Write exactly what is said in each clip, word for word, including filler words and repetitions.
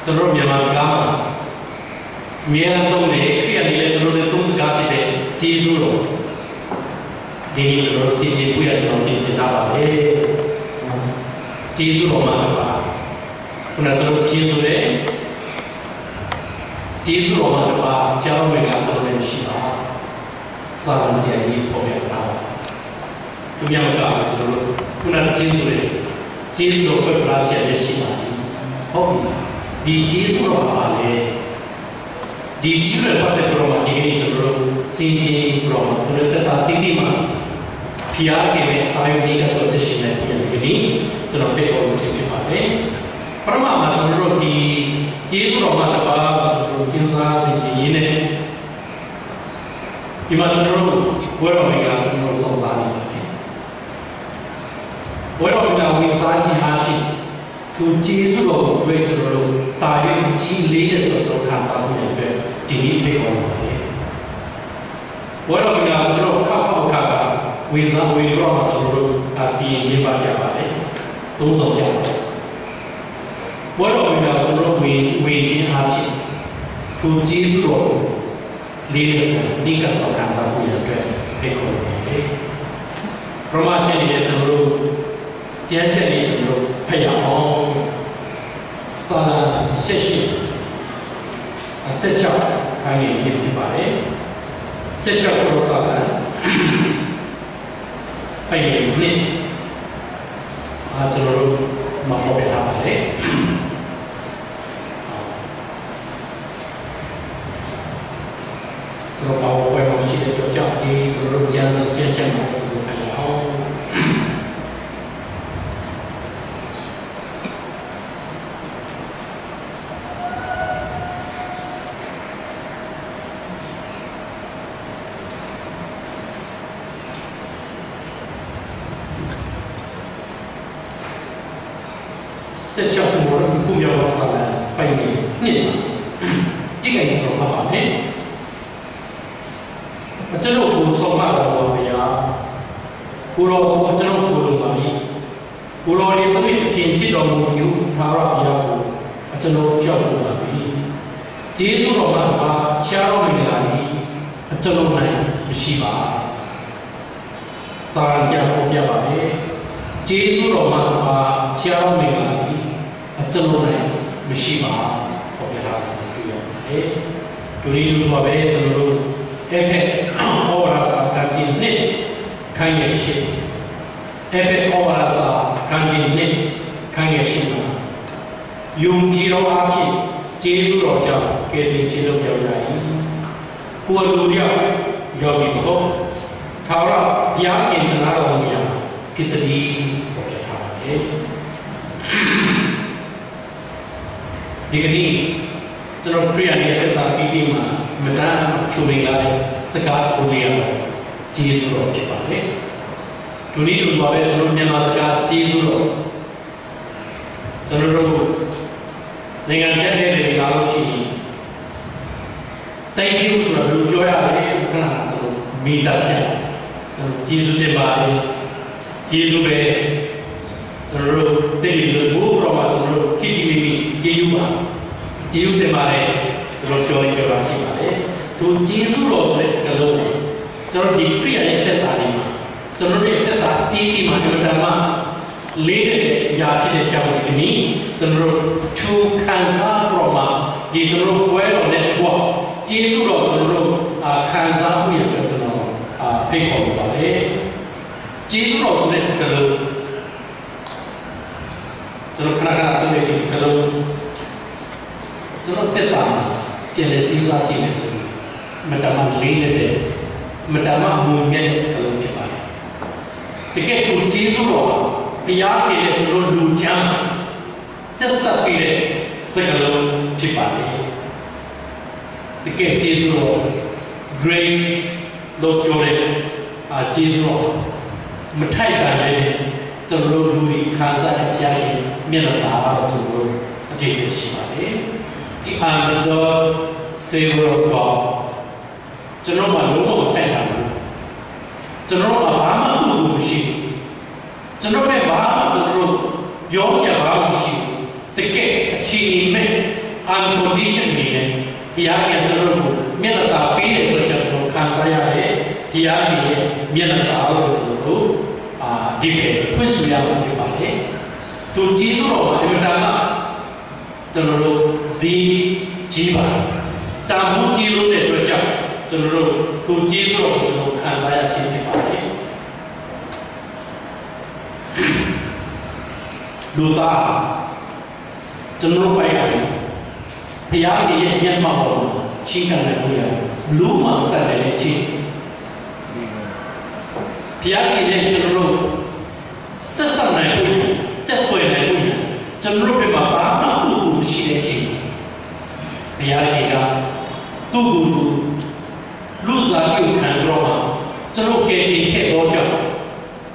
ကျွန်တော်တို့မြန်မာစကားမှာအမြဲတမ်းသုံးတယ်။ ခရစ်ယာန်တွေလည်းကျွန်တော်တို့နဲ့သုံးစကားဖြစ်တဲ့ကျေးဇူးတော်။ ဒီနေ့ကျွန်တော်တို့ဆင်ခြင်ဖို့ရကျွန်တော်ပြင်ဆင်ထားပါတယ်။ ကျေးဇူးတော်မှာတစ်ပါးခုနကျွန်တော်တို့ကျေးဇူးတယ်။ ကျေးဇူးတော်မှာတစ်ပါးကြားတော်မင်္ဂလာကျွန်တော်လည်းမရှိပါ။ စာရန်ဆရာကြီးဖော်ပြထားတာပါ။ သူများမကဘူး။ ကျွန်တော်တို့ခုနကကျေးဇူးတယ်။ ကျေးဇူးတော်ခွဲ့ဖျားဆရာလည်းရှိပါသည်။ ဟုတ်ပြီ။ ဒီကျေးဇူးတော်ကဘာလဲ။ ဒီကျေးဇူးတော်ပတ်သက်ပြီးတော့မှဒီကနေ့ကျွန်တော်တို့ဆင်ခြင်ပြီးတော့မှကျွန်တော်တို့သက်တာတည်တည်မှာဖျားခဲ့တဲ့အာရုံဒီကဆိုတဲ့ရှင်နဲ့ပြန်ဒီကနေ့ကျွန်တော်ပြတော်မူခြင်းဖြစ်ပါတယ်။ ပထမမှာကျွန်တော်တို့ဒီကျေးဇူးတော်မှာတစ်ပါးကျွန်တော်တို့စဉ်းစားဆင်ခြင်ရင်းနဲ့ ဒီမှာကျွန်တော်တို့ဝဲတော်မင်္ဂလာကျွန်တော်တို့စုံစမ်းနေပါတယ်။ ဝဲတော်မင်္ဂလာဝင်စားခြင်းအားဖြင့်သူကျေးဇူးတော်ကိုတွေ့ကျွန်တော်တို့တာ၍ကြီးလေးတဲ့ဆိုတော့ခံစားမှုတွေအတွက်ဒီနေ့ဖိတ်ခေါ်နေပါတယ်။ ဝဲတော်မင်္ဂလာကျွန်တော်တို့ခပ်ခပ်ခါခါဝင်စားဝင်တော့မှကျွန်တော်တို့အစီရင်ခြင်းပါကြပါတယ်။ သုံးဆောင်ကြပါတယ်။ ဝဲတော်မင်္ဂလာကျွန်တော်တို့ဝင်ဝင်ခြင်းအားဖြင့်သူကျေးဇူးတော်ကို လေးနဲ့ဆိုဒီကစောခံစားမှုရအတွက်ဖိတ်ခေါ်နေတယ်။ ပထမအချက်အနေနဲ့ကျွန်တော်တို့ကျမ်းချက်လေးကျွန်တော်တို့ဖတ်ရအောင်။ စာလံတစ်ဆယ့်ရှစ် အဆယ့်ခြောက်ခန်းငယ်လေးဖြစ်ပါတယ်။ ဆယ့်ခြောက်ကိုစာလံ ဖတ်ရင်နှစ်အာကျွန်တော်တို့မှာပေါ်ပြထားပါတယ်။ ကျွန်တော်ပါဝါကွဲမှာရှိတဲ့အတွက်ကြောင့်ဒီကျွန်တော်တို့ကျမ်းကျမ်းချက်မှာကျွန်တော်ဖတ်ရအောင်။ ဆက်ကြောင်းကိုခုမြောက်ဝါစာလံပိုင်နေနှစ်မှာတိကျကြီးဆုံးပါပါမယ်။ အကျွန်ုပ်ကိုဆုံးမတော်မူပါဘုရား။ ကိုယ်တော်ကိုအကျွန်ုပ်ကိုလိုပါ၏။ ကိုယ်တော်သည်သမီးသခင်ဖြစ်တော်မူသည်ဟုထာဝရဘုရားကိုအကျွန်ုပ်ကြောက်ဆိုပါသည်။ ကျေးဇူးတော်မှတပါးအခြားသောမင်္ဂလာသည်အကျွန်ုပ်၌မရှိပါ။ စာရန်ဆရာဖော်ပြပါတယ်။ ကျေးဇူးတော်မှတပါးအခြားသောမင်္ဂလာသည်အကျွန်ုပ်၌မရှိပါ။ ဖော်ပြထားတာကိုတွေ့ရပါတယ်။ ဒိုနီလူစွာပဲကျွန်တော်တို့အဲ့ဖက်ဟောဝါဒစာတန်တီနှစ်ခန်းငယ်ရှစ်အဲ့ဖက်ဟောဝါဒစာတန်တီနှစ်ခန်းငယ်ရှစ်မှာယုံကြည်သောအားဖြင့်ကျေးဇူးတော်ကြောင့်ကယ်တင်ခြင်းလွတ်မြောက်ရ၏။ ကိုယ်အလိုအလျောက်ရောက်မည်မဟုတ်။ ထာဝရဘုရားပင်သနာတော်မူရာဖြစ်သတည်း။ ဖော်ပြထားပါတယ်။ ဒီကနေ့ကျွန်တော်ခရိယန်ရဲ့သက်တာပြီးပြီးမှာမတန်အချိုမင်္ဂလာတဲ့စကားတစ်ခုလေးကတော့ကျေးဇူးတော်ဖြစ်ပါတယ်။ ဒိုနီလူစွာပဲကျွန်တော်မြန်မာစကားကျေးဇူးတော်ကျွန်တော်တို့နိုင်ငံခြားထဲတွေလာလို့ရှိရင် thank you ဆိုတာဘယ်လိုပြောရလဲ။ ခဏခဏကျွန်တော်မိတတ်ကြတယ်။ ကျွန်တော်ကျေးဇူးတင်ပါတယ်။ ကျေးဇူးပဲ။ ကျွန်တော်တို့တည်ပြီးတော့ဘိုးတော်မှာကျွန်တော်တို့ထိထိမိမိကျေးဇူးပါ။ ကျေးဇူးတင်ပါတယ်။ ကျွန်တော်ပြောရင်ပြောတာရှိပါတယ်။ သူကျေးဇူးတော်ဆိုတဲ့စကားလုံးကိုကျွန်တော်ဒီခရိယန်ရဲ့သက်တာတွေမှာကျွန်တော်တို့ရဲ့သက်တာအသီးသီးမှာအင်မတန်မှလေးတဲ့အရာဖြစ်တဲ့ကြောင့်ဒီကနေ့ကျွန်တော်တို့ထူခံစားပြီးတော့မှဒီကျွန်တော်တို့ပွဲတော်နဲ့တကွကျေးဇူးတော်ကျွန်တော်တို့အာခံစားမှုရတဲ့ကျွန်တော်အာဖိတ်ခေါ်လိုပါတယ်။ ကျေးဇူးတော်ဆိုတဲ့စကားလုံးကျွန်တော်ခဏခဏပြောနေဒီစကားလုံးကျွန်တော်တက်တာမှာပြန်လည်စဉ်းစားကြည့်မယ်ဆိုရင်မတမလေးတဲ့မတမမုံမြတ်တဲ့စကားလုံးဖြစ်ပါတယ်။ တကယ်ကိုကျေးဇူးတော်ဟာဘုရားတည်တဲ့ကျွန်တော်လူချမ်းဆက်ဆက်ပြီးတဲ့စကားလုံးဖြစ်ပါတယ်။ တကယ်ကျေးဇူးတော် grace လို့ပြောတဲ့အာကျေးဇူးတော်မထိုက်တာလည်းကျွန်တော်တို့လူတွေခံစားရကြရင်မျက်နှာသာတော့ကျွန်တော်တို့အတိတ်ပဲရှိပါတယ်။ The undeserved favor of God ကျွန်တော်မှလုံးဝမထိုက်တာဘူးကျွန်တော်မှဘာမှအမှုကိုမရှိဘူးကျွန်တော်နဲ့ဘာမှကျွန်တော်တို့ရောစရာဘာမှမရှိဘူးတကယ်အချီးအနှီးမဲ့ ဘုရားက ကျွန်တော်တို့ကို မျက်နှာသာပေးတဲ့အတွက်ကြောင့် ကျွန်တော်ခံစားရတယ်။ ဘုရားကရဲ့မျက်နှာသာလို့ ကျွန်တော်တို့အာဒီပဲဖွင့်ဆိုရမှာဖြစ်ပါတယ်။ သူကျေးဇူးတော်မှာအင်မတန်မှကျွန်တော်တို့ဈေးကြီးပါတယ်။ တန်ဖိုးကြီးလို့တဲ့အတွက်ကြောင့် ကျွန်တော်တို့သူကျေးဇူးတော်ကို ကျွန်တော်ခံစားရခြင်းဖြစ်ပါတယ်။ လူသားဟာကျွန်တော်တို့ဘဝမှာဘုရားကရဲ့မျက်မှောက်တော်မှာချဉ်းကပ်နိုင်ဖို့ရဘယ်လိုမှမတတ်နိုင်တဲ့အချိန်ဘုရားကနဲ့ကျွန်တော်တို့ဆက်ဆက်နိုင်ဖို့ဆက်သွယ်နိုင်ဖို့ရကျွန်တော်တို့ဘက်မှာဘာမှအကူအညီမရှိတဲ့အချိန်ဘုရားကသူ့ကိုယ်သူလူစားတိကိုခံပြီးတော့မှကျွန်တော်ကယ်တင်ခဲ့သောကြောင့်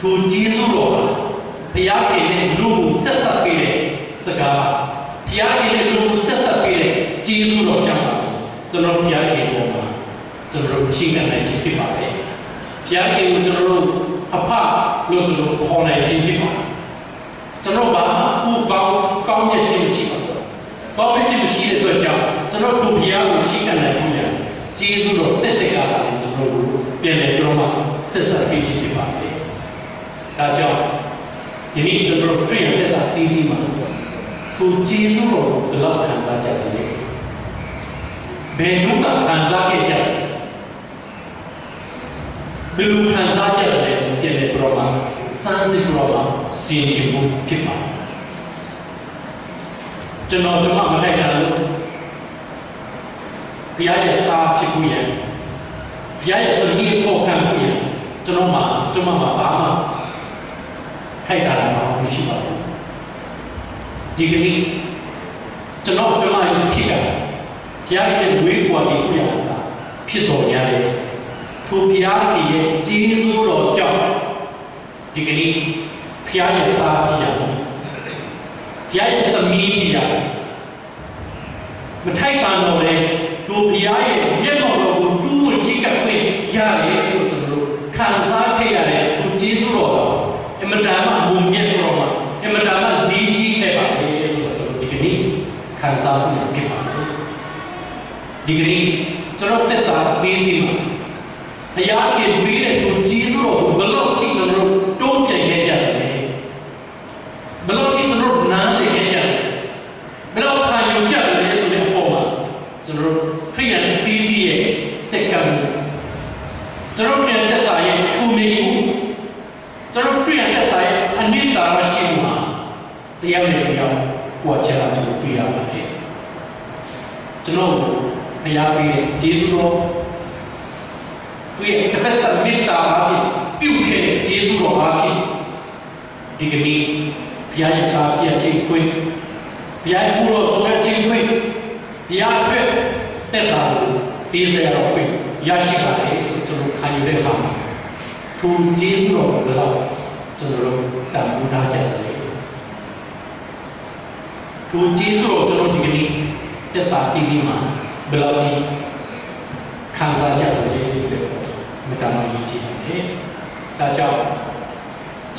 ထိုကျေးဇူးတော်ဟာဘုရားခင်နဲ့လူကိုဆက်ဆက်ပေးတဲ့စကားပါ။ဘုရားခင်နဲ့လူကိုဆက်ဆက်ပေးတဲ့ကျေးဇူးတော်ကြောင့်ပါ။ကျွန်တော်ဘုရားခင်ပေါ်မှာကျွန်တော်တို့ချီးကပ်နိုင်ခြင်းဖြစ်ပါတယ်။ဘုရားခင်ကိုကျွန်တော်တို့အဖလို့ကျွန်တော်ခေါ်နိုင်ခြင်းဖြစ်ပါတယ်။ကျွန်တော်ဘာမှကိုယ်ကောင်းကောင်းမြတ်ခြင်းမရှိပါဘူး။ကောင်းမြတ်ခြင်းမရှိတဲ့အတွက်ကြောင့်ကျွန်တော်ထိုဘုရားကိုချီးကပ်နိုင်ဖို့ရကျေးဇူးတော်သက်သက်ကားတာနဲ့ကျွန်တော်တို့ပြန်လည်ပြီးတော့မှဆက်ဆက်ပေးခြင်းဖြစ်ပါတယ်။ဒါကြောင့်ယနေ့ကျွန်တော်တို့ခရစ်ယာန်သက်တာတည်တည်မှာထိုကျေးဇူးတော်ကိုဘယ်လောက်ခံစားကြသလဲ။ဘယ်သူကခံစားခဲ့ကြလဲ။ဘယ်လိုခံစားကြသလဲဆိုပြန်လည်ပြီးတော့မှစမ်းစစ်ပြီးတော့မှဆင်ခြင်ဖို့ဖြစ်ပါတယ်။ကျွန်တော်တို့မှမထိုက်တာလို့ဘုရားရဲ့သားဖြစ်ဖို့ရန်ဘုရားရဲ့သမီးအဖို့ခံဖို့ရန်ကျွန်တော်မှကျွန်မမှာဘာမှထိုက်တာလည်းမရှိပါဘူး။ဒီကနေ့ကျွန်တော်ကျွန်မရဲ့ဖြစ်တာဘုရားရဲ့ဝေးကွာနေဖို့ရတာဖြစ်တော်ရတယ်။ထိုဘုရားခင်ရဲ့ကျေးဇူးတော်ကြောင့်ဒီကနေ့ဘုရားရဲ့သားဖြစ်ရမယ်။ဘုရားရဲ့သမီးဖြစ်ရမယ်။မထိုက်တန်တော့တဲ့ထိုဘုရားရဲ့မျက်မှောက်တော်ကိုတူးဝင်ချဉ်းကပ်ခွင့်ရတယ်လို့ကျွန်တော်တို့ခံစားခဲ့ရတဲ့ထိုကျေးဇူးတော်ကအင်မတန်မှမုန်မြတ်တော်မှာအင်မတန်မှဈေးကြီးခဲ့ပါတယ်ဆိုတော့ကျွန်တော်ဒီကနေ့ခံစားမှုဖြစ်ပါတယ်။ဒီကနေ့ကျွန်တော်သက်တာအသေးသေးမှာဘုရားကပေးတဲ့ထိုကျေးဇူးတော်ကိုဘယ်လောက်ထိကျွန်တော်တို့တုံ့ပြန်ခဲ့ကြတယ်လဲ။ဘယ်လောက်ထိကျွန်တော်တို့နားလည်ခဲ့ကြတယ်။ဘယ်လောက်ခံယူကြတယ်လဲဆိုတဲ့အပေါ်မှာကျွန်တော်တို့ခရိယန်အသီးသီးရဲ့စက္ကန့်ကျွန်တော်တို့ခရိယန်သက်တာရဲ့ထူနေမှုကျွန်တော်တို့ခရိယန်သက်တာရဲ့အနှစ်သာရရှိမှုဟာတရားနဲ့တရားကွာခြားတာကျွန်တော်တွေ့ရပါတယ်။ကျွန်တော်ဘုရားပေးတဲ့ကျေးဇူးတော်သူရဲ့တစ်ဖက်သက်မေတ္တာအားဖြင့်ပြုခဲ့တဲ့ကျေးဇူးတော်အားဖြင့်ဒီကနေ့ဘုရားရဲ့သားဖြစ်ခြင်းခွင့်ဘုရားရဲ့ကိုယ်တော်ဆောင်ရွက်ခြင်းခွင့်ဘုရားအတွက်သက်သာကိုပေးဆက်ရတော့ခွင့်ရရှိပါတယ်လို့ကျွန်တော်ခံယူတဲ့အခါမှာထိုကျေးဇူးတော်ကိုဘယ်လောက်ကျွန်တော်တို့တန်ဖိုးထားကြသလဲထိုကျေးဇူးတော်ကျွန်တော်ဒီကနေ့သက်သာတည်ပြီးမှဘယ်လောက်ထိခံစားကြသလဲဆိုတဲ့မတ္တမရေးကြည့်ပါတယ်။ဒါကြောင့်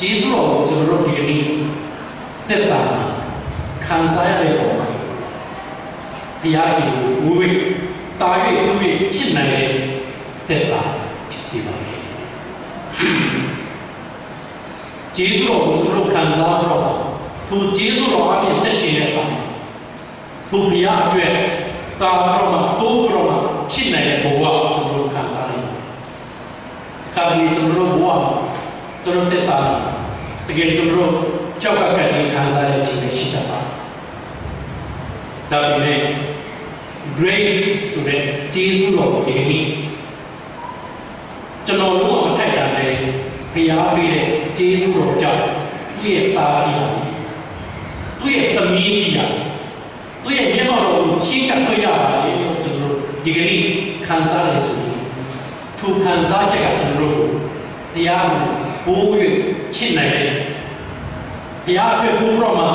ကျေးဇူးတော်ကိုကျွန်တော်တို့ဒီကနေ့သက်သာမှာခံစားရတဲ့ပုံမှာဘုရားကဝေးသာ၍တူး၍ချစ်နိုင်တဲ့သက်သာဖြစ်စေပါမယ်။ကျေးဇူးတော်ကိုကျွန်တော်ခံစားတော့ထိုကျေးဇူးတော်အပြင်သက်ရှင်တဲ့အခါမှာထိုဘုရားအတွက်သာတော့မှတိုးပြီးတော့မှချစ်နိုင်တဲ့ဘဝကိုကျွန်တော်ခံစားနေပါတယ်။ခါဒီကျွန်တော်တို့ဘဝမှာကျွန်တော်တက်တာတကယ်ကျွန်တော်တို့ကြောက်ကပ်ခြင်းခံစားရခြင်းရှိတတ်ပါဒါပေမဲ့ grace ဆိုတဲ့ကျေးဇူးတော်ကိုဒီကနေ့ကျွန်တော်တို့အထိုက်တာနဲ့ဘုရားပေးတဲ့ကျေးဇူးတော်ကြောင့်သူ့ရဲ့သားဖြစ်လာတယ်။သူ့ရဲ့သမီးဖြစ်လာတယ်။သူ့ရဲ့မျက်မှောက်တော်ကိုချဉ်းကပ်ခွင့်ရပါတယ်လို့ကျွန်တော်တို့ဒီကနေ့ခံစားရဆိုရင်ထိုခံစားချက်ကကျွန်တော်တို့ဘုရားကိုပိုး၍ချစ်နိုင်တယ်။ဘုရားအတွက်ပိုးပြီးတော့မှ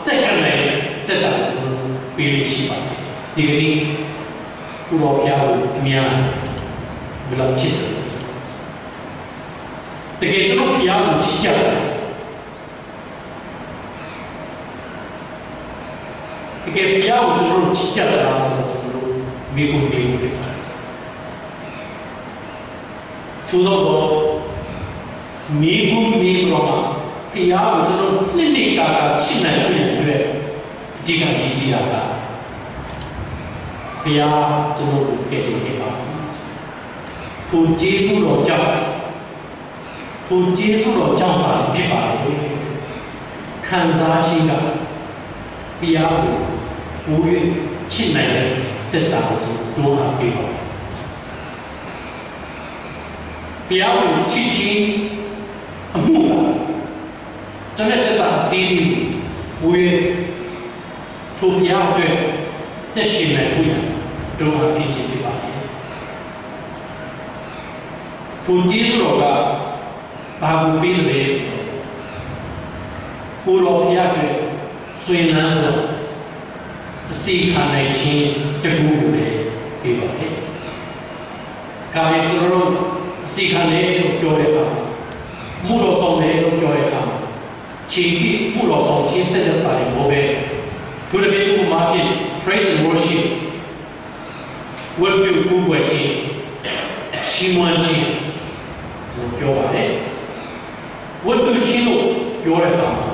ဆက်ကပ်နိုင်တဲ့တက်တာကျွန်တော်တို့ပေးလို့ရှိပါတယ်။ဒီကနေ့ကိုယ်တော်ဘုရားကိုခင်ဗျားဘယ်လောက်ချစ်တယ်တကယ်ကျွန်တော်ဘုရားကိုချစ်ကြတယ်တကယ်ဘုရားကိုကျွန်တော်တို့ချစ်ကြတယ်လားဆိုတော့ကျွန်တော်တို့ မီးကုမီးကုဖြစ်ပါတယ်။ ထူးသောမေးခွန်းမေးပြီးတော့မှ ဘုရားကိုကျွန်တော်နှစ်နှစ်ကာကာချစ်နိုင်ဖို့ရန်အတွက် အဓိကအရေးကြီးတာက ဘုရားကျွန်တော်ကိုကယ်တင်ခဲ့ပါ။ ထိုကျေးဇူးတော်ကြောင့် ထိုကျေးဇူးတော်ကြောင့်သာဖြစ်ပါတယ်။ ခံစားခြင်းက ဘုရားကိုပို၍ချစ်နိုင်တဲ့သက်တာကိုကျွန်တော်တွန်းအားပေးပါတယ်။ ဘုရားကိုချစ်ခြင်းအမှုက ကျွန်တော်သက်တာအသီးသီးကိုပို၍ထိုဘုရားအတွက်အသက်ရှင်နိုင်ဖို့ရန်တွန်းအားပေးခြင်းဖြစ်ပါတယ်။ ထိုကျေးဇူးတော်က ဘာကိုပေးသလဲဆိုတော့ ကိုယ်တော်ဘုရားအတွက် စွန့်လန်းစွာ အစီခံနိုင်ခြင်းတစ်ခုကိုလည်းပေးပါတယ်။ ဒါပေမဲ့ကျွန်တော်တို့အစီခံတယ်လို့ပြောတဲ့အခါမှာ မှုတော်ဆောင်တယ်လို့ပြောတဲ့အခါမှာ ခြေဖြင့်မှုတော်ဆောင်ခြင်းသက်သက်သာတယ်မဟုတ်ဘဲ ထိုတစ်ပေဥပမာဖြင့် praise and worship ဝတ်ပြုကိုးကွယ်ခြင်း၊ ချီးမွမ်းခြင်းလို့ပြောပါတယ်။ ဝတ်ပြုခြင်းလို့ပြောတဲ့အခါမှာ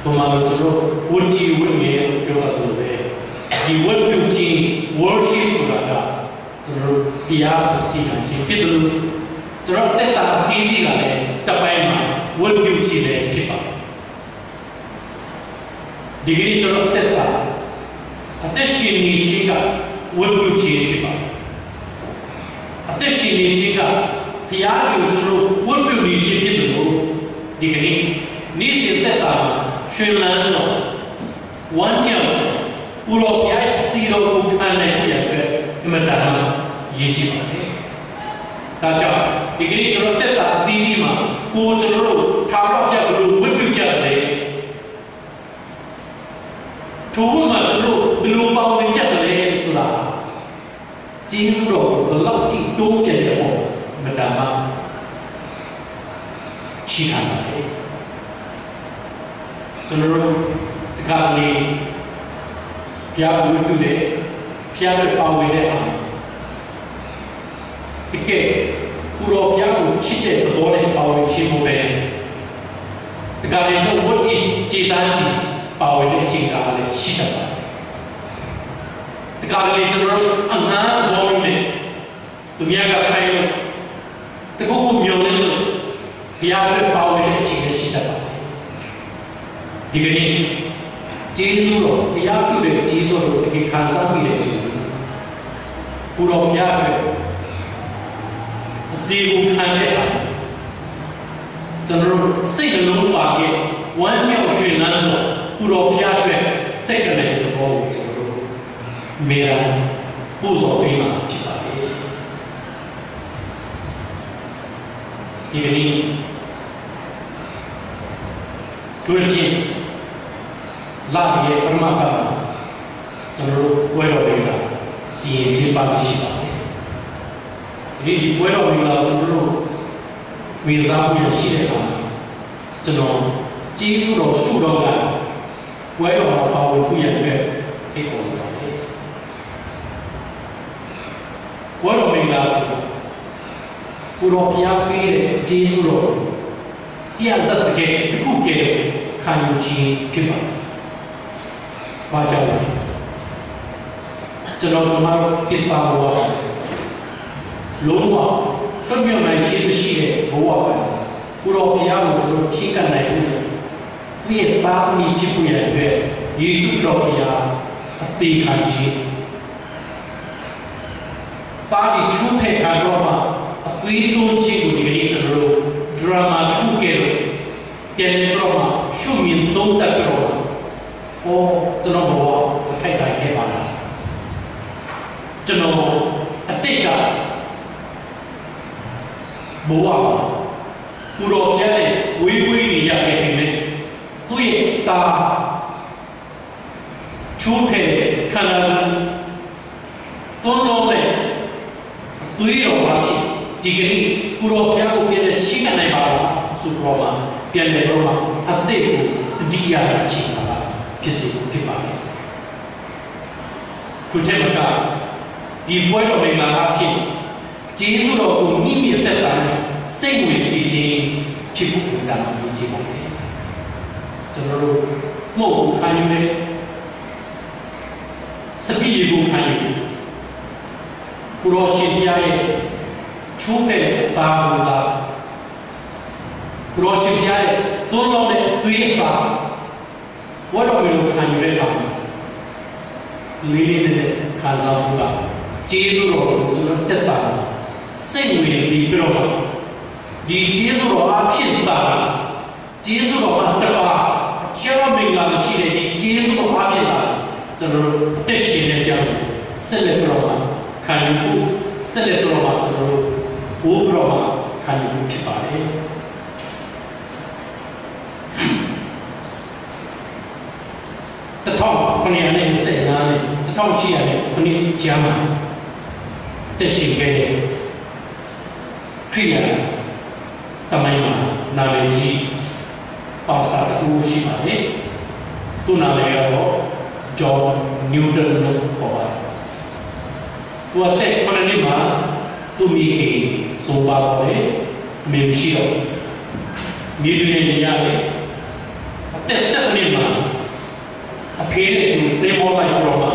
ဗမာလိုကျွန်တော်ဝတ်ကြီးဝတ်ငယ်လို့ပြောတာလိုပဲ ဒီဝတ်ပြုခြင်း worship ဆိုတာက ကျွန်တော်တို့ဘုရားကိုစီမံခြင်းဖြစ်တယ်လို့ ကျွန်တော်အသက်တာအသီးသီးကလည်းတစ်ပိုင်းမှာဝတ်ပြုခြင်းလည်းဖြစ်ပါတယ်။ ဒီကနေ့ကျွန်တော်အသက်တာအသက်ရှင်နေခြင်းကဝတ်ပြုခြင်းဖြစ်ပါတယ်။ အသက်ရှင်နေခြင်းကဘုရားကိုကျွန်တော်ဝတ်ပြုနေခြင်းဖြစ်တယ်လို့ ဒီကနေ့နေ့စဉ်သက်တာမှာရှင်လန်းစွာ ဝမ်းမြောက်စွာ ကိုယ်တော်ဘုရားရဲ့အစီအတော်ကိုခံနိုင်ဖို့ရန်အတွက်အင်မတန်မှအရေးကြီးပါတယ်။ ဒါကြောင့်ဒီကနေ့ကျွန်တော်သက်တာအသီးသီးမှာကိုယ်ကျွန်တော်တို့ထာဝရဘုရားဘယ်လိုဝတ်ပြုကြသလဲ။ ထိုဝတ်မှာကျွန်တော်တို့ဘယ်လိုပါဝင်ကြသလဲဆိုတာ ကျေးဇူးတော်ကိုဘယ်လောက်ထိတိုးပြန်တဲ့အပေါ်မတန်မှချီးကျူးပါတယ်။ ကျွန်တော်တို့တခါတလေဘုရားကိုဝတ်ပြုတယ်။ ဘုရားအတွက်ပါဝင်တဲ့အခါမှာ တကယ်ကိုယ်တော်ဘုရားကိုချစ်တဲ့သဘောနဲ့ပါဝင်ခြင်းမဟုတ်ဘဲတခါတလေကျွန်တော်ဝတ်တီကျေးတန်းကြီးပါဝင်တဲ့အချိန်ကလည်းရှိတတ်ပါတယ်။ တခါတလေကျွန်တော်တို့အငှားသဘောမျိုးနဲ့သူများကခိုင်းလို့တခုခုမျှော်လင့်လို့ဘုရားအတွက်ပါဝင်တဲ့အချိန်လည်းရှိတတ်ပါတယ်။ ဒီကနေ့ကျေးဇူးတော်ဘုရားပြုတဲ့ကျေးဇူးတော်ကိုတကယ်ခံစားမိတယ်ဆိုရင်ကိုယ်တော်ဘုရားအတွက်အစီအမံခံတဲ့အခါကျွန်တော်တို့စိတ်နှလုံးပါခဲ့ဝမ်းမြောက်ရွှင်လန်းစွာကိုယ်တော်ဘုရားအတွက်စိတ်ကလည်းသဘောကိုကျွန်တော်တို့အမြဲတမ်းပူဇော်ပေးမှာဖြစ်ပါတယ်။ ဒီကနေ့အထူးသဖြင့်လပြည့်ရဲ့ပထမပတ်မှာကျွန်တော်တို့ပွဲတော်တွေကစီရင်ကျင်းပလို့ရှိပါတယ်။ ဒီနေ့ဒီပွဲတော်တွေကကျွန်တော်တို့ဝင်စားဖို့ရရှိတဲ့အခါမှာကျွန်တော်ကျေးဇူးတော်ဆုတော်ကပွဲတော်မှာပါဝင်ဖို့ရန်အတွက်ဖိတ်ခေါ်နေပါတယ်။ ပွဲတော်မင်္ဂလာဆိုတာကိုယ်တော်ဘုရားပေးတဲ့ကျေးဇူးတော်ကိုပြဇာတ်တကယ်တစ်ခုကယ်ခံယူခြင်းဖြစ်ပါတယ်။ ဘာကြောင့်လဲ။ ကျွန်တော်တို့မှာဖြစ်ပါဘဝလုံးဝလွတ်မြောက်နိုင်ခြင်းမရှိတဲ့ဘဝပါကိုယ်တော်ဘုရားကိုကျွန်တော်ချီးကပ်နိုင်ဖို့သူ့ရဲ့သားသမီးဖြစ်ဖို့ရန်အတွက်ယေရှုခရစ်တော်ဘုရားအသေးခံခြင်းသားဒီချိုးဖဲ့ခံတော့မှအသွေးသွင်းခြင်းကိုဒီကနေ့ကျွန်တော်တို့ဒရမာတစ်ခုကဲလို့ပြန်လည်တော့မှရှုမြင်သုံးသပ်ကြတော့မှအော်ကျွန်တော်ဘဝအထိုက်တိုင်ခဲ့ပါလားကျွန်တော်အတိတ်ကဘဝမှာကိုယ်တော်ဘုရားနဲ့ဝေးဝေးနေရခဲ့ပေမဲ့သူ့ရဲ့သားချိုးဖဲ့ခန္ဓာကိုယ်သွန်လောင်းတဲ့အသွေးတော်ပါဖြစ်ဒီကနေ့ကိုယ်တော်ဘုရားကိုပြန်လည်ချီးကပ်နိုင်ပါလားဆိုတော့မှပြန်လည်တော့မှအသစ်ကိုတတိယအချိန်ပါဖြစ်စေဖြစ်ပါတယ်။ ခုထက်မက ဒီပွဲတော်မင်္ဂလာအားဖြင့် ကျေးဇူးတော်ကို မိမိအသက်တာနဲ့ စိတ်ဝင်စားခြင်း ဖြစ်ဖို့ အင်မတန် အရေးကြီးပါတယ်။ ကျွန်တော်တို့ မုန့်ကို ခံယူတယ်။ စပျစ်ရည်ကို ခံယူတယ်။ ကိုယ်တော်ရှင်ဘုရားရဲ့ ချိုးဖဲ့တဲ့ အသားကိုစား၊ ကိုယ်တော်ရှင်ဘုရားရဲ့ သွန်းလောင်းတဲ့ အသွေးအစား ပွဲတော်မင်္ဂလာကို ခံယူတဲ့အခါမှာ လေးလေးနက်နက် ခံစားဖို့က ကျေးဇူးတော်ကို ကျွန်တော် သက်တာမှာ စိတ်ဝင်စားပြီးတော့မှ ဒီကျေးဇူးတော်အားဖြင့်သာ ကျေးဇူးတော်မှတစ်ပါး အခြားမင်္ဂလာမရှိတဲ့ ဒီကျေးဇူးတော်အားဖြင့်သာ ကျွန်တော်တို့ အသက်ရှင်နေကြဖို့ ဆက်လက်ပြီးတော့မှ ခံယူဖို့၊ ဆက်လက်ပြီးတော့မှ ကျွန်တော်တို့ ပိုပြီးတော့မှ ခံယူဖို့ ဖြစ်ပါတယ်။ တစ်ထောင်ခုနှစ်ရာနှစ်ဆယ့်ငါးနဲ့ တစ်ထောင်ရှစ်ရာနှစ်ခုနှစ်ကြားမှာ အသက်ရှင်ခဲ့တဲ့ ခရစ်ယာန်သမိုင်းမှာ နာမည်ကြီး ပါစတာတစ်ဦး ရှိပါတယ်။ သူ့နာမည်ကတော့ John Newton လို့ ခေါ်ပါတယ်။ သူ အသက်ခုနှစ်နှစ်မှာ သူ့မိခင် ဆုံးပါးသွားတယ်။ အမေ မရှိတော့ဘူး။ မြေတွင်းထဲ နေရတယ်။ အသက်ဆယ့်တစ်နှစ်မှာ အဖေနဲ့အတူ သင်္ဘောလိုက်ပြီးတော့မှ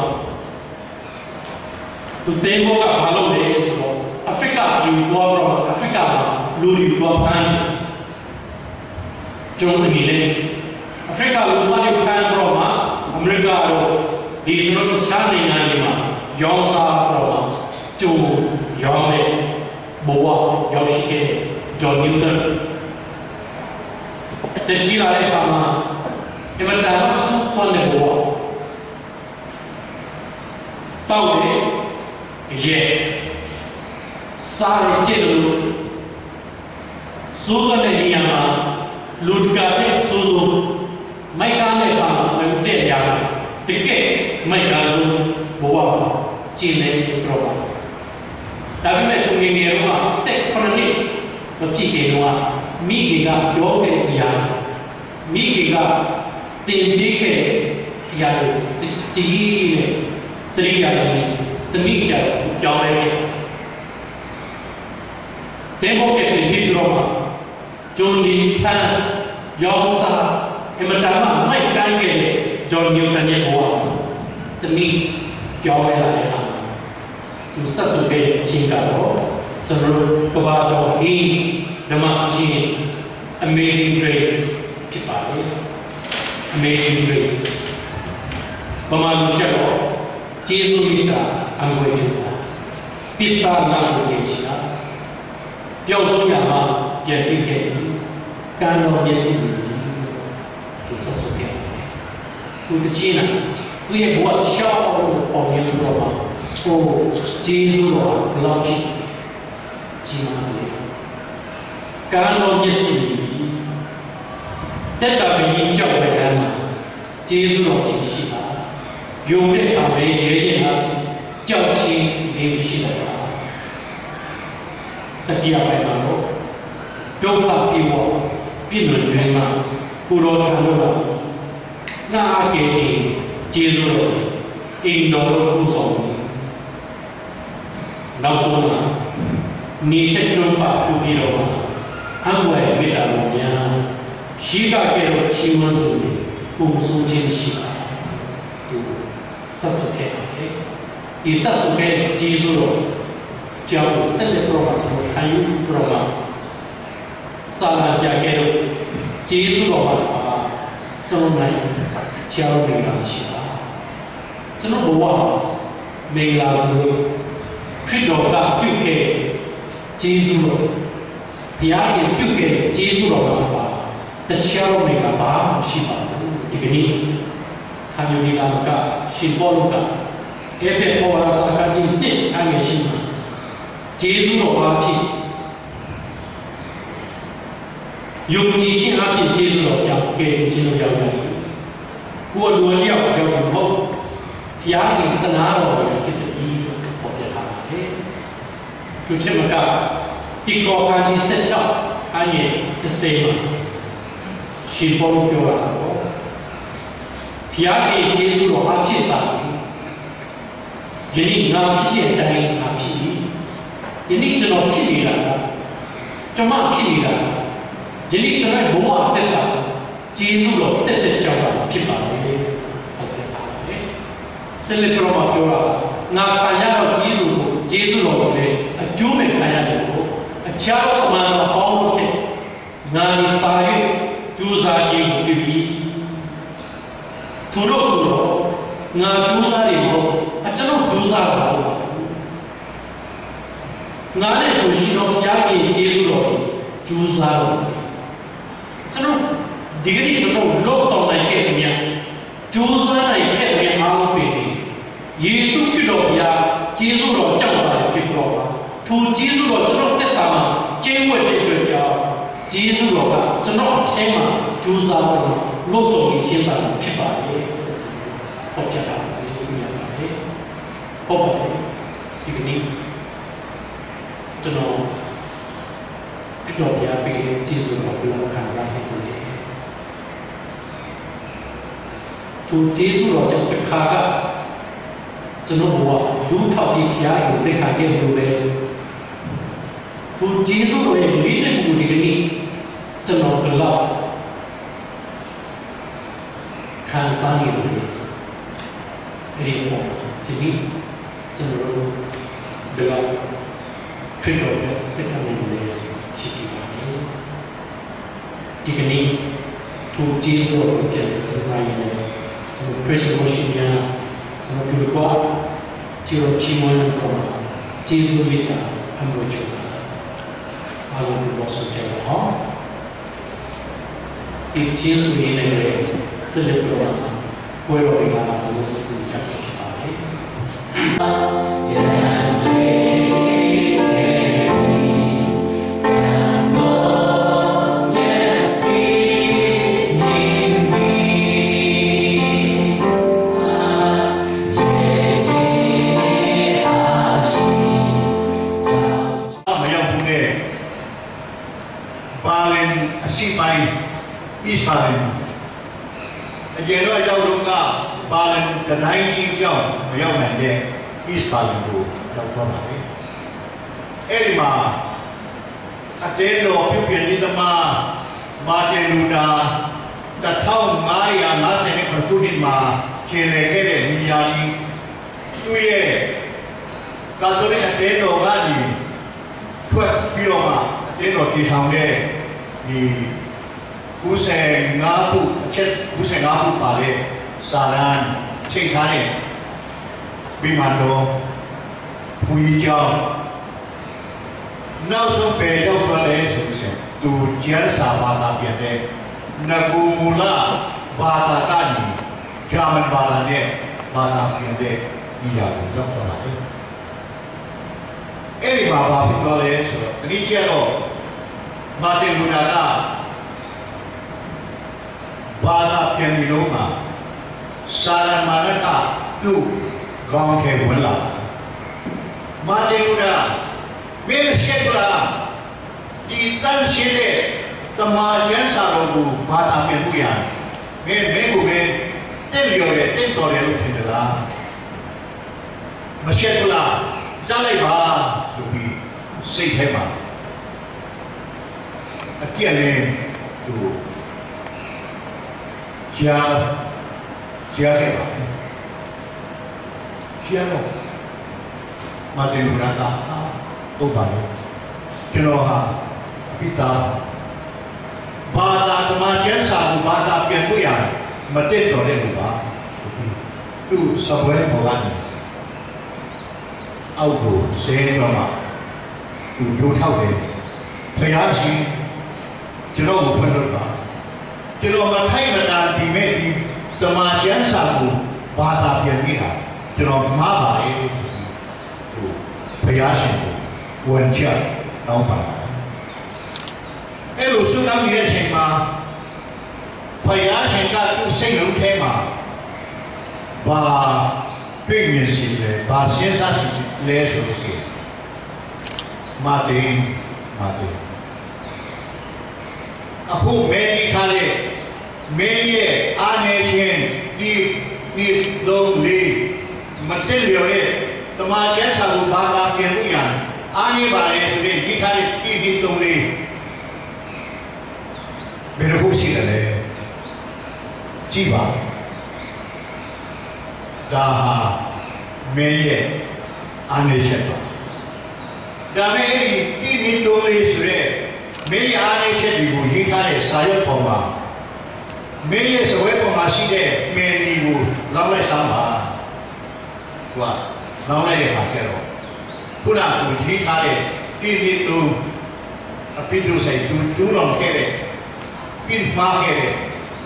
သူ သင်္ဘောက ဘာလုပ်လဲဆိုတော့ အာဖရိကကို သွားပြီးတော့ အာဖရိကမှာ လူတွေကို သွားဖမ်းတယ်။ ကျွန်တော်အနေနဲ့ အာဖရိကကို သွားပြီး ဖမ်းပြီးတော့မှ အမေရိကတို့ ဒီ ကျွန်တော် တခြားနိုင်ငံတွေမှာ ရောင်းစားပြီးတော့မှ ကျွန်ရောင်းတဲ့ ဘဝ ရောက်ရှိခဲ့တဲ့ John Newton သက်ကြီးလာတဲ့အခါမှာ အင်မတန်မှ စူးသွမ်းတဲ့ဘဝ၊ သောက်တယ်၊ ရဲ၊ စားတယ်၊ ကြိုက်သလို၊ စူးသွမ်းတဲ့နေရာမှာ လူတကာထက် အဆိုးဆုံး၊ မိုက်ကါတဲ့အခါမှာ အဝတ်တဲ့အရာ တကယ့်မိုက်ကါဆုံး ဘဝမှာ ကျင်လည်ပြီးတော့ပါ။ ဒါပေမဲ့ သူငယ်ငယ်တုန်းက အသက်ခုနှစ်နှစ် မပြည့်ခင်တုန်းက မိခင်က ပြောခဲ့တဲ့အရာ၊ မိခင်က သင်ပေးခဲ့တဲ့အရာတွေ တ- တနည်းနည်းနဲ့ သတိရပြီး တစ်နေ့ကျတော့ ပြောင်းလဲခဲ့တယ်။ သင်္ဘောကယ်တင်ဖြစ်ပြီးတော့မှ ကျွန်တွေဖမ်း၊ ရောင်းစား၊ အင်မတန်မှ မိုက်ကါခဲ့တဲ့ John Newton ရဲ့ဘဝမှာ တစ်နေ့ ပြောင်းလဲလာတဲ့အခါမှာ သူစပ်ဆိုခဲ့တဲ့ အချင်းကတော့ ကျွန်တော်တို့ ကမ္ဘာကျော်ဟင်း ဓမ္မသီချင်း Amazing Grace ဖြစ်ပါတယ်။ Amazing Grace ဗမာလိုကျတော့ ကျေးဇူးမေတ္တာ အံဖွယ်ထူတာ၊ ပြစ်သားငါ့ကို ကယ်ရှာ၊ ပျောက်ဆုံးရာမှ ပြန်တွေ့ခဲ့ပြီ၊ ကမ်းတော်မျက်စိကို မြင်ပြီလို့ သူစပ်ဆိုခဲ့ပါတယ်။ သူသီချင်းက သူ့ရဲ့ဘဝတစ်လျှောက်လုံးကို ပုံပြင်ပြီးတော့မှ အိုး ကျေးဇူးတော်ဟာ ဘယ်လောက်ထိ ကြီးမားသလဲ။ ကမ်းတော်မျက်စိကို မြင်ပြီ။ သက်တာခရီး ကျောက်ဝဲလမ်းမှာ ကျေးဇူးတော်ရှင်ရှိပါ။ ယုံတဲ့အခါပဲ ရဲရင့်လာစေ၊ ကြောက်ခြင်း အရေးမရှိတော့ပါ။ တတိယပိုင်းမှာတော့ ဒုက္ခပြီးဝ ပြစ်ဒဏ်တွင်မှ ကိုယ်တော်ထံတော်လာပြီ။ ငါ့အားကယ်တင် ကျေးဇူးတော်၊ အိမ်တော်သို့ ပို့ဆောင်ပြီ။ နောက်ဆုံးမှာ နေထက်တွန်းပထူပြီးတော့မှ အံဖွယ်မေတ္တာတော်များ၊ ရှေးကကဲ့သို့ ချီးမွမ်းစုတွေ ပိုဆိုးခြင်းမရှိပါ။ သူစပ်ဆိုခဲ့ပါတယ်။ ဒီစပ်ဆိုခဲ့တဲ့ ကျေးဇူးတော်ကြောင့် ဆက်လက်ပြီးတော့မှ ကျွန်တော် ခံယူပြီးတော့မှ စာနာစရာကဲလို့ ကျေးဇူးတော်မှာပါ ကျွန်တော်နိုင်ဆရာတို့ မင်္ဂလာရှိပါ။ ကျွန်တော်ဘဝမှာ မင်္ဂလာဆိုလို့ ခရစ်တော်က ပြုခဲ့တဲ့ ကျေးဇူးတော်၊ ဘုရားခင်ပြုခဲ့တဲ့ ကျေးဇူးတော်မှာပါ တခြားသော မင်္ဂလာ ဘာမှမရှိပါဘူး။ ဒီကနေ့ ခံယူနေတာက ရှင်ပေါလုက အက်ဖက် ဩဝါဒစာ အခန်းကြီးနှစ် အခန်းငယ်ရှစ်မှာ ကျေးဇူးတော်အားဖြင့် ယုံကြည်ခြင်းအားဖြင့် ကျေးဇူးတော်ကြောင့် ကယ်တင်ခြင်းသို့ ရောက်ရ၏။ ကိုယ်အလိုအလျောက် ရောက်တာမဟုတ်၊ ဘုရားသခင် သနားတော်မူရာ ဖြစ်သည်လို့ ဖော်ပြထားပါတယ်။ သူထက်မက တိကော အခန်းကြီးဆယ့်ခြောက် အခန်းငယ်တစ်ဆယ်မှာ ရှင်ပေါလု ပြောတာကတော့ ဘုရားသခင် ကျေးဇူးတော်အားဖြင့်သာ ယနေ့ငါဖြစ်တဲ့အတိုင်းငါဖြစ်၏။ ယနေ့ကျွန်တော်ဖြစ်နေတာက ကျွန်မဖြစ်နေတာက ယနေ့ကျွန်တော်ရဲ့ဘဝအသက်တာက ကျေးဇူးတော်သက်သက်ကြောင်းသာဖြစ်ပါတယ်။ ဟုတ်ကဲ့ပါပဲ။ ဆက်လက်ပြီးတော့မှပြောတာက ငါခံရသောကျေးဇူးကို ကျေးဇူးတော်ကိုလည်းအကျိုးမဲ့ခံရတယ်လို့ အခြားသောတမန်တော်အပေါင်းတို့ထက် ငါသည်သာ၍ကြိုးစားခြင်းကိုပြု၏။ ထိုသို့ဆိုတော့ ငါကြိုးစားသည်မဟုတ်၊ အကျွန်ုပ်ကြိုးစားတော်မူပါ။ ငါနဲ့အတူရှိသောဘုရားသခင်ရဲ့ကျေးဇူးတော်ကိုကြိုးစားတော်မူ။ ကျွန်တော်ဒီကနေ့ကျွန်တော်လုပ်ဆောင်နိုင်ခဲ့သမျှ ကြိုးစားနိုင်ခဲ့သမျှအားလုံးပင်ယေရှုခရစ်တော်ဘုရားကျေးဇူးတော်ကြောင့်သာဖြစ်ပြီးတော့ပါ။ ထိုကျေးဇူးတော်ကျွန်တော်သက်တာမှာကျင်းဝတ်တဲ့အတွက်ကြောင့် ကျေးဇူးတော်ကကျွန်တော်အထဲမှာကြိုးစားပြီးတော့လုပ်ဆောင်နေခြင်းသာဖြစ်ပါတယ်။ ဖော်ပြထားပါတယ်။ တွေ့ရပါတယ်။ ဟုတ်ပါတယ်။ ဒီကနေ့ကျွန်တော်ခရစ်တော်ဘုရားပေးတဲ့ကျေးဇူးတော်ကိုဘယ်လောက်ခံစားနေသလဲ။ ထိုကျေးဇူးတော်ကြောင့်တစ်ခါကကျွန်တော်ဘဝဒူးထောက်ပြီးဘုရားကိုလက်ခံခဲ့လို့ပဲထိုကျေးဇူးတော်ရဲ့လေးနှစ်ကိုဒီကနေ့ကျွန်တော်ဘယ်လောက်ခံစားနေသလဲ။ အဲ့ဒီအပေါ်မှာဒီနေ့ကျွန်တော်တို့ဘယ်လောက်ခရစ်တော်ရဲ့စိတ်ခံနိုင်လဲရှိကြည့်ပါမယ်။ ဒီကနေ့ထိုကျေးဇူးတော်ကိုပြန်လည်စဉ်းစားရင်လည်းကျွန်တော်ခရစ်ယာန်ရှိများကျွန်တော်တို့ကကျေးဇူးချီးမွမ်းတဲ့ပေါ်မှာကျေးဇူးမေတ္တာအမွေချိုးပါအားလုံးကိုပေါ်ဆိုကြပါဦး။ ဒီကျေးဇူးရင်းနဲ့ပဲဆက်လက်ပြီးတော့ပွဲတော်တွေမှာကျွန်တော်တို့ပြန်ကြပါမယ်။ မရောက်ဘူးတဲ့ ဘာလင်အရှေ့ပိုင်း East Berlin အရင်တော့ရောက်တော့က ဘာလင်တတိုင်းကြီးကြောင့်မရောက်နိုင်တဲ့ East Berlin ကိုရောက်သွားပါတယ်။ အဲ့ဒီမှာအတင်းတော်ပြုပြင်ရေးသမား Martin Luther 1559ခုနှစ်မှာကျင်လည်ခဲ့တဲ့နေရာကြီး သူ့ရဲ့ကာတိုလစ်အတင်းတော်ကနေထွက်ပြီးတော့မှအတင်းတော်တည်ထောင်တဲ့ဒီ95ခုအချက်95ခုပါတဲ့စာတမ်းချိန်ထားတဲ့ဗိမာန်တော်ဘုန်းကြီးကျောင်းနောက်ဆုံးပဲရောက်သွားတယ်ဆိုရင်သူကျမ်းစာဘာသာပြန်တဲ့ငကိုမူလဘာသာကနေဂျာမန်ဘာသာနဲ့ဘာသာပြန်တဲ့နေရာကိုရောက်သွားပါတယ်။ အဲ့ဒီမှာဘာဖြစ်သွားလဲဆိုတော့တနည်းကျတော့မာတင်လူတာကဘာသာပြန်ပြီးတော့မှစာရမဏေကသူ့ခေါင်းထဲဝင်လာတယ်။ မာတင်လူတာမင်းရှက်လားဒီတန်ရှင်းတဲ့တမန်ကျမ်းစာတော်ကိုဘာသာပြန်ဖို့ရမင်းမင်းကိုပဲတင့်လျော်တယ်တင့်တော်တယ်လို့ထင်သလား။ မရှက်ဘူးလားကြားလိုက်ပါဆိုပြီးစိတ်ထဲမှာအပြည့်အလဲသူကြားကြားခဲ့ပါတယ်။ ကြားတော့မာတင်လူတာကအာဟုတ်ပါလေကျွန်တော်ဟာပိတာဘာသာတမန်ကျမ်းစာကိုဘာသာပြန်လို့ရမတင့်တော်တဲ့လူပါဆိုပြီးသူ့စပွဲပေါ်ကနေ အောက်ကိုဆင်းသွားမှသူဒိုးထောက်တယ်။ဘုရားရှင်ကျွန်တော်ကိုခွင့်လွှတ်ပါ။ကျွန်တော်မထိုက်မတန်ပေမဲ့ဒီတမန်ကျမ်းစာကိုဘာသာပြန်မိတာကျွန်တော်မှားပါတယ်ဆိုပြီးသူဘုရားရှင်ကိုဝန်ချတောင်းပန်ပါတယ်။အဲ့လိုဆုတောင်းနေတဲ့အချိန်မှာဘုရားရှင်ကသူ့စိတ်လုံးထဲမှာဘာ တွေ့မြင်စီလဲဘာစဉ်းစားစီလဲဆိုလို့ရှိရင်မာတင်မာတင်အခုမဲကြီးထားတဲ့မဲရဲ့အားနည်းခြင်းဒီနှစ်လုံးလေးမတင်လျော်တဲ့ သမ္မာကျမ်းစာကို ဘာသာပြန်လို့ရအောင် အားနည်းပါတယ်ဆိုတဲ့ ရေးထားတဲ့ တစ်နှစ်သုံးလေး ဘယ်တစ်ခုရှိသလဲ ကြည့်ပါ။ ဒါဟာ မဲရဲ့ အားနည်းချက်ပါ။ ဒါပေမဲ့ အဲ့ဒီ တစ်နှစ်သုံးလေးဆိုတဲ့ မဲရဲ့ အားနည်းချက်တွေကို ရေးထားတဲ့ စာရွက်ပေါ်မှာ မဲရဲ့ စားပွဲပေါ်မှာရှိတဲ့ မှင်နီကို လောင်းလိုက်စမ်းပါ။ သူက လောင်းလိုက်တဲ့အခါကျတော့ ခုနက သူရေးထားတဲ့ တစ်နှစ်သုံး အပြစ်ဒို့ဆိုင် သူကျူးလွန်ခဲ့တဲ့ ပြစ်မှားခဲ့တဲ့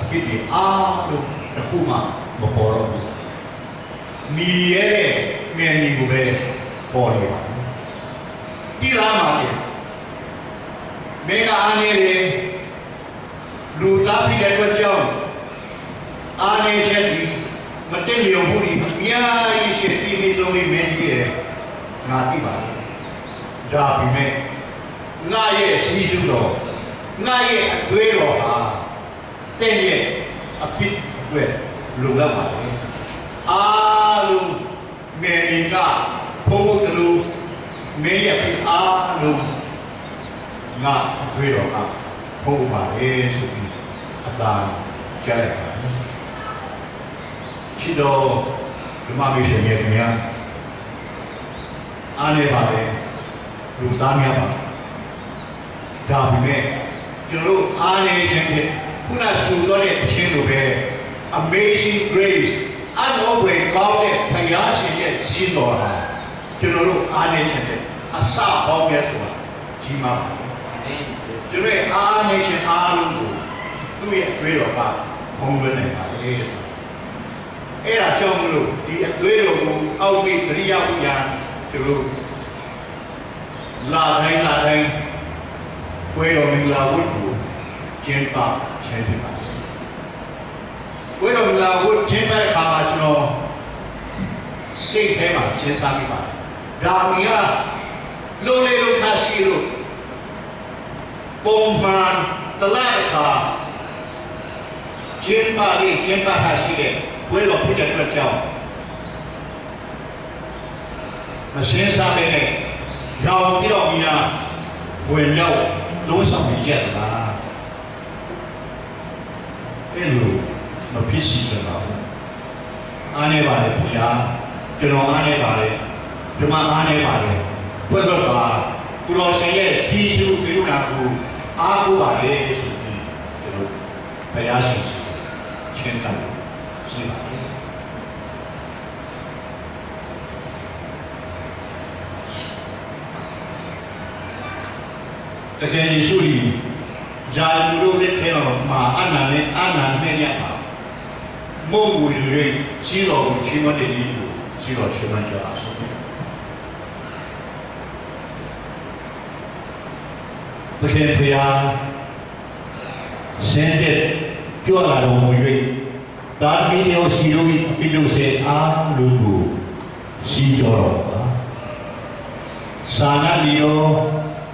အပြစ်တွေအားလုံး တစ်ခုမှ မပေါ်တော့ဘူး။ နီရဲတဲ့ မှင်နီကိုပဲ ပေါ်နေပါတယ်။ သိလား မင်္ဂလာ။ မဲက အားနည်းတယ်။ လူသားဖြစ်တဲ့အတွက်ကြောင့် အားနည်းချက်တွေ၊ မသင့်လျော်မှုတွေ အများကြီးရှိတယ်။ တစ်နှစ်သုံးလေး မဲကြည့်တယ်။ ငါသိပါတယ်။ ဒါပေမဲ့ ငါရဲ့ ကျေးဇူးတော်၊ ငါရဲ့ အသွေးတော်ဟာ သင့်ရဲ့ အပြစ်အတွက် လုံလောက်ပါတယ်။ အားလုံး မှင်နီက ဖုံးဖို့သလို မဲရဲ့ အပြစ်အားလုံး ငါ့အသွေးတော်က ဖုံးပါတယ်ဆိုပြီး အသံကြားလိုက်ပါတယ်။ ချစ်တော် ဓမ္မမိတ်ဆွေများခင်ဗျာ၊ အားနည်းပါတယ်။ လူသားများပါ။ ဒါပေမဲ့ ကျွန်တော်တို့ အားနည်းခြင်းဖြင့် ခုနဆိုသွားတဲ့ သီချင်းလိုပဲ Amazing Grace အံ့ဩဖွယ်ကောင်းတဲ့ ဘုရားရှင်ရဲ့ စံတော်ဟာ ကျွန်တော်တို့ အားနည်းခြင်းဖြင့် အဆပေါင်းများစွာ ကြီးမားပါတယ်။ ကျွန်တော်ရဲ့ အားနည်းခြင်းအားလုံးကို သူ့ရဲ့ အသွေးတော်က ဖုံးလွှမ်းနိုင်ပါတယ်။ အဲ့ဒါကြောင့်မလို့ ဒီအသွေးတော်ကို အောက်မေ့သတိရဖို့ရန် ကျွန်တော်တို့ လတိုင်းလတိုင်း ပွဲတော်မင်္ဂလာဝတ်ကို ကျင်းပခြင်းဖြစ်ပါတယ်။ ပွဲတော်မင်္ဂလာဝတ် ကျင်းပတဲ့အခါမှာ ကျွန်တော် စိတ်ထဲမှာ စဉ်းစားမိပါတယ်။ ဒါမီးက လုပ်လေ့လုပ်ထရှိလို့ ပုံမှန်တစ်လတစ်ခါ ကျင်းပလေ့ကျင်းပထရှိတဲ့ ပွဲတော်ဖြစ်တဲ့အတွက်ကြောင့် မစဉ်းစားဘဲနဲ့ ရောင်ပြီးတော့များ ဝင်ရောက် သုံးဆောင်နေကြသလား။ အဲ့လို မဖြစ်စေချင်ပါဘူး။ အားနည်းပါတယ် ဘုရား။ ကျွန်တော် အားနည်းပါတယ်။ ကျွန်မ အားနည်းပါတယ်။ ခွင့်လွှတ်ပါ။ ကိုယ်တော်ရှင်ရဲ့ ယေရှုကရုဏာကို အားကိုးပါတယ်ဆိုပြီး ကျွန်တော် ဘုရားရှင်ဆီ ချဉ်းကပ်လို့ရှိပါတယ်။ သခင်ယေရှုသည် ရာဇဝင်တို့လက်ထဲမှာ အာဏာနဲ့ အာဏာနဲ့ ညပ်ပါ မုန့်ကိုယူ၍ ကြီးတော်ကို ချီးမွမ်းတဲ့နည်းတူ ကြီးတော်ချီးမွမ်းကြပါစို့။ သခင်ဘုရား ဆင်းသက်ကြွလာတော်မူ၍ သားသမီးတယောက်စီတို့၏ အပြစ်ဒုက္ခအားလုံးကို စီကြောတော်မူပါ။ စာငတ်နေသော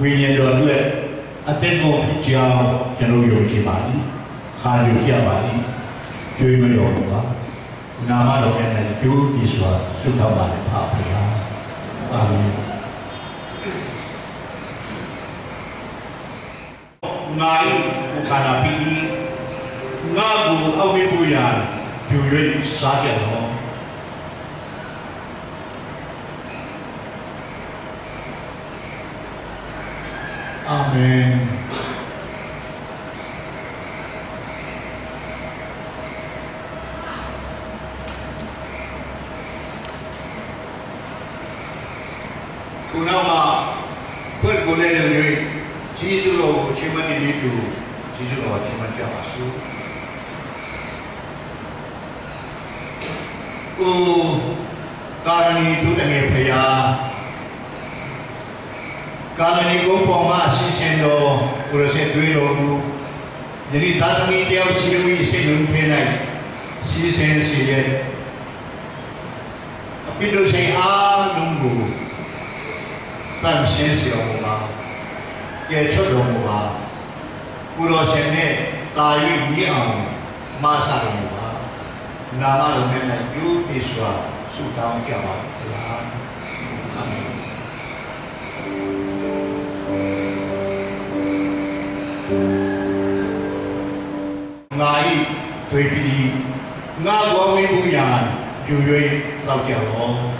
ဝိညာဉ်တော်အတွက် အသက်တော်ဖြစ်ကြောင်း ကျွန်တော်ယုံကြည်ပါ၏။ ခံယူကြပါ၏။ ကျွေးမွေးတော်မူပါ။ နာမတော်မြတ်၌ယုံကြည်စွာဆုတောင်းပါတယ် ဖခင်။ အာမင်။ ငါ့ကို ခန္ဓာဖြစ်၏။ ငါ့ကို အောက်မေ့ဖို့ရန် ယူ၍စားကြလော့။ အာမင်။ ခုနောက်မှာ ခွက်ကိုလည်းယူ၍ ကျေးဇူးတော်ကို ချီးမွမ်းသည်နည်းတူ ကျေးဇူးတော်ချီးမွမ်းကြပါစို့။ အို သာရဏီ ဒုတငယ်ဖရာ၊ သာရဏီကုန်းပေါ်မှ စီးဆင်းသော ကိုယ်တော်ဆင့်သွေးတော်မူ၊ ယနေ့သားသမီးတစ်ယောက်စီတို့၏ စိတ်နှလုံးထဲ၌ စီးဆင်းစေလျက် အပြစ်ဒုစရိုက်အားလုံးကို သန့်ရှင်းစေတော်မူပါ။ ကယ်ထုတ်တော်မူပါ။ ကိုယ်တော်ဆင့်နှင့် သာ၍မြင့်အောင် မစတော်မူပါ။ နာမတော်မြတ်၌ ယုံကြည်စွာ ဆုတောင်းကြပါသည်ဖရာ။ Wei pili nga guang mi bu yan yu yui lau kia lo.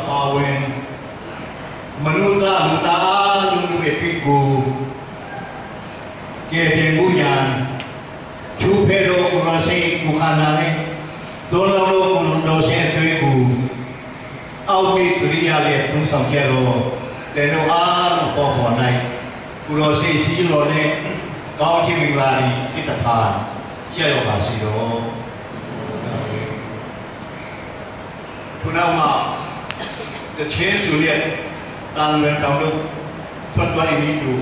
Pawen manu za muta a nunu e pi gu. Ke den bu yan chu phe lo ku lo se ku khan na ne. Don lo lo ku lo se pe gu. Au pi tu li ya le tung sang che lo. Te lo a no po po nai. Ku lo se ti lo ne. Kau ti ming la ni ti ta phan. Che lo ba si lo. Tunau ma, the change to it, tang wen tang lu, tuan tuan ini tu,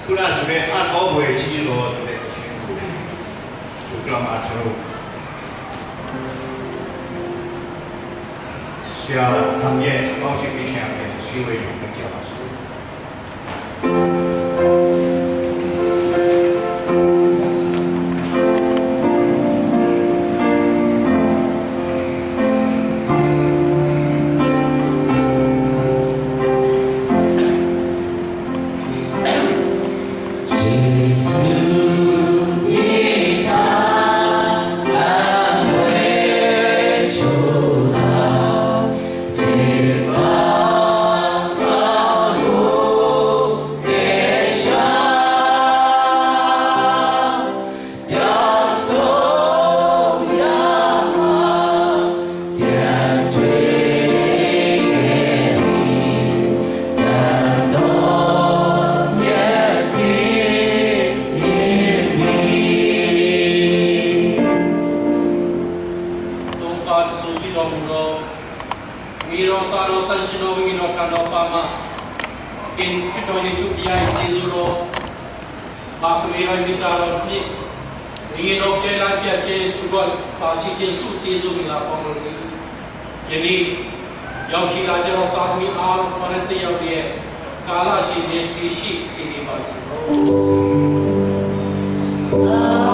tuna sube an all way chi lo sube chi tu, tu drama chalo. Sia tang ye, kau chi mi sia ye, si wei yung ka jia ma su. Tungpal suki dong lo. Ngiro taro tan sino ngiro kano pama. Kin pito Yesu pia Yesu lo. Ba kumi ro mi taro ni. Ngiro ke la pia che tu go pa si Yesu Yesu mi la pamo ni. Kini yau si la che ro pa mi a lo pa ne te yau die. Kala si ne ti si ti ni ba si lo.